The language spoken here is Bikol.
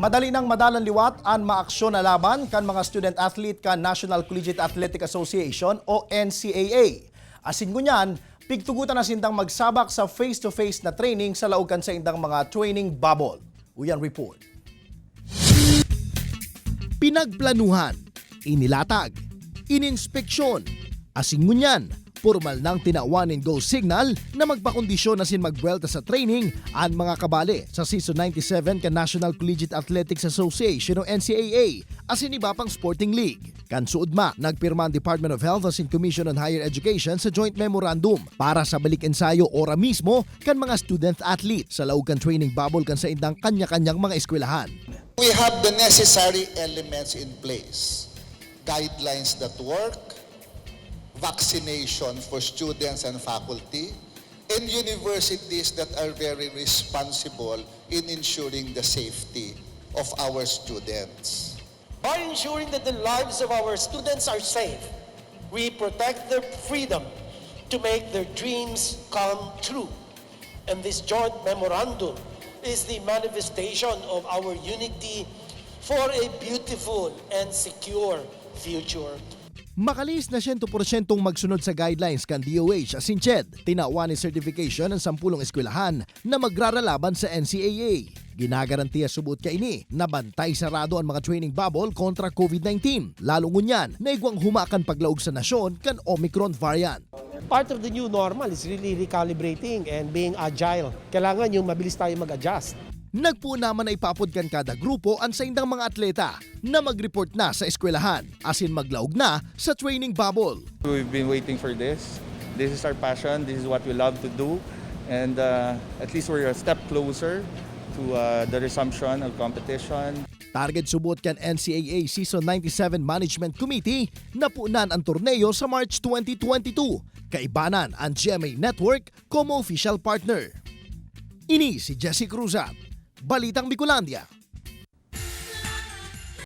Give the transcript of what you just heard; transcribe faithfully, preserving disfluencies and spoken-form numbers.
Madali nang madalan liwat an maaksyon na laban kan mga student athlete kan National Collegiate Athletic Association o N C A A. Asin ngunyan, pigtugotan na sindang magsabak sa face-to-face na training sa laog kan saindang mga training bubble. Uyan report. Pinagplanuhan, inilatag, ininspeksyon, asin ngunyan, pormal nang tinawan nin go signal na magpakondisyon asin magbuwelta sa training an mga kabali sa Season ninety-seven kan National Collegiate Athletics Association o N C A A asin iba pang sporting league. Kan suodma, nagpirma an Department of Health asin Commission on Higher Education sa joint memorandum para sa balik-ensayo ora mismo kan mga student athlete sa laog kan training bubble kan saindang kanya-kanyang mga eskwelahan. We have the necessary elements in place. Guidelines that work, vaccination for students and faculty, and universities that are very responsible in ensuring the safety of our students. By ensuring that the lives of our students are safe, we protect their freedom to make their dreams come true. And this joint memorandum is the manifestation of our unity for a beautiful and secure future. Makalihis na siyento porsyentong magsunod sa guidelines kan D O H asin CHED, tinawan nin certification an sampulong eskwelahan na magraralaban sa N C A A. Ginagarantiya subot kaini na bantay sarado an mga training bubble kontra COVID nineteen, lalo ngunyan na igwang huma kan paglaog sa nasyon kan Omicron variant. Part of the new normal is really recalibrating and being agile. Kailangan yung mabilis tayo mag-adjust. Nagpoon naman na ipaapod kan kada grupo an saindang mga atleta na mag-report na sa eskwelahan asin maglaog na sa training bubble. We've been waiting for this. This is our passion. This is what we love to do. And uh, at least we're a step closer to uh, the resumption of competition. Target subot kan N C A A Season ninety-seven Management Committee na punan an torneo sa March twenty twenty-two. Kaibanan an G M A Network komo official partner. Ini si Jesse Cruzat, Balitang Bicolandia.